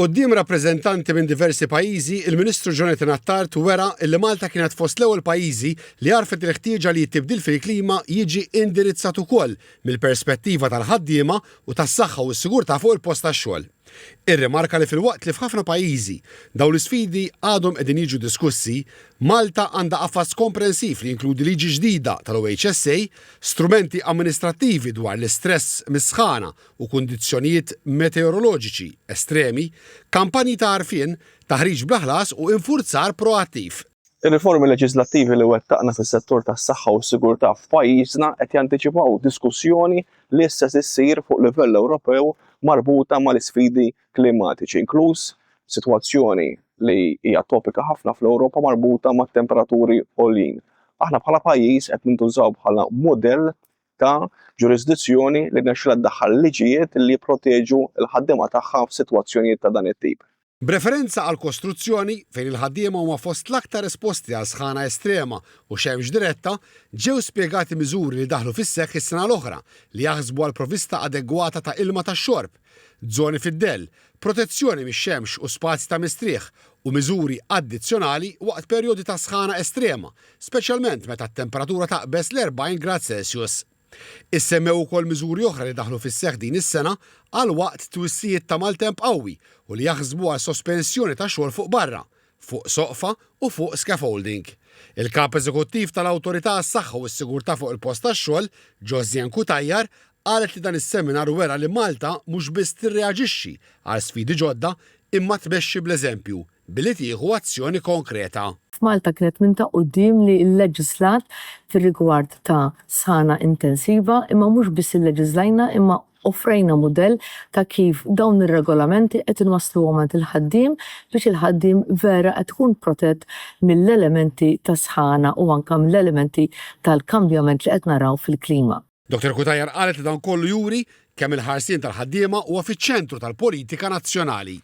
Quddiem rappreżentanti minn diversi pajjiżi, il-Ministru Jonathan Attard wera li Malta kienet fost l-ewwel pajjiżi li għarfet il-ħtieġa li t-tibdil fil-klima jiġi indirizzat ukoll mill-perspettiva tal-ħaddiema u tas-saħħa u s-sigurtà fuq il-post tax-xogħol. Irrimarka li filwaqt li f'ħafna pajjiżi dawn l-isfidi għadhom qegħdin jiġu diskussi, Malta għandha qafas komprensiv li jinkludi liġi ġdida tal-OHSA, strumenti amministrattivi dwar l-istress mis-sħana u kundizzjonijiet meteoroloġiċi estremi, kampanji ta' għarfien, taħriġ bla ħlas u infurzar proattiv. Ir-riformi leġiżlattivi li wettaqna fis-settur tas-saħħa u s-sigurtà f'pajjiżna qed jantiċipaw diskussjoni li issa se ssir fuq livell Ewropew marbuta mal-isfidi klimatiċi, inkluż sitwazzjoni li hija topika ħafna fl-Ewropa marbuta mat-temperaturi għoljin. Aħna bħala pajjiż qed nintużaw bħala mudell ta' ġurisdizzjoni li rnexxielha ddaħħal liġijiet li jipproteġu l-ħaddiema tagħha f'sitwazzjonijiet ta' dan it-tip. B'referenza għall-kostruzzjoni, fejn il-ħaddiema huma fost l-aktar esposti għal sħana estrema u xemx diretta, ġew spjegati miżuri li daħlu fis-seħħ is-sena l-oħra li jaħsbu għal provvista adegwata ta' ilma tax-xorb, żoni fid-dell, protezzjoni mix-xemx u spazji ta' mistrieħ, u miżuri addizzjonali waqt perjodi ta' sħana estrema, speċjalment meta t-temperatura taqbeż l-40 grad Celsius. Issemmew ukoll miżuri oħra li daħlu fis-seħħ din is-sena għal waqt twissijiet ta' maltemp qawwi u li jaħsbu għal sospensjoni ta' xogħol fuq barra, fuq soqfa u fuq scaffolding. Il-Kap Eżekuttiv tal-Awtorità għas-Saħħa u s-Sigurtà fuq il-Post tax-Xogħol, Josianne Cutajar, qalet li dan is-seminar wera li Malta mhux biss tirreaġixxi għal sfidi ġodda imma tmexxi bl-eżempju billi tieħu azzjoni konkreta. F'Malta kienet minn ta' quddiem li lleġislat fir-rigward ta' sħana intensiva, imma mhux biss illeġiżlajna imma offrejna mudell ta' kif dawn ir-regolamenti qed inwassluhom għand il-ħaddiem biex il-ħaddiem vera qed ikun protett mill-elementi tas-sħana u anke mill-elementi tal-kambjament li qed naraw fil-klima. Dottor Cutajar qalet li dan kollu juri kemm il-ħarsien tal-ħaddiema huwa fiċ-ċentru tal-politika nazzjonali.